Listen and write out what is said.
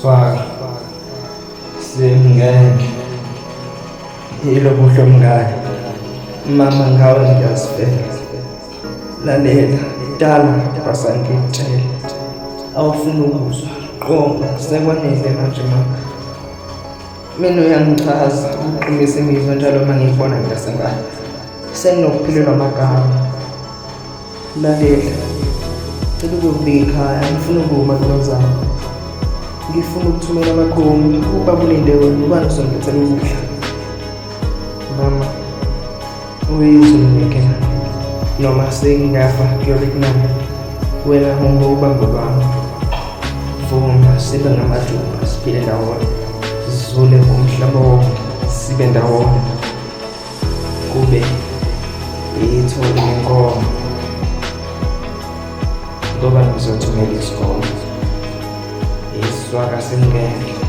Swaka simngeke yilo buhle omngaka mama ngawe ngiyazifela lalela dala basangitshela awufuni ukuzwa qoma sekwanele manje mama mina uyangichaza uqinisa imizwa njalo uma ngikubona ngiyasengane senginokuphilelwa amagama Lalela, cela ukuyobika ekhaya, ngifuna ukuma kulozana. Ngifuna ukuthumela amakhombi, ubaba ulinde wena, ubani uzongilethela ukudla? Mama, uyizwe ngeke noma sengingafa kuyobe kunami. Wena humba ubambo lwami. Vuma sibe ngamajuba siphile ndawonye. Sizule umhlaba wonke sibe ndawonye. Kube ithole nenkomo ngoba ngizothumela isikole iswaka simngeke.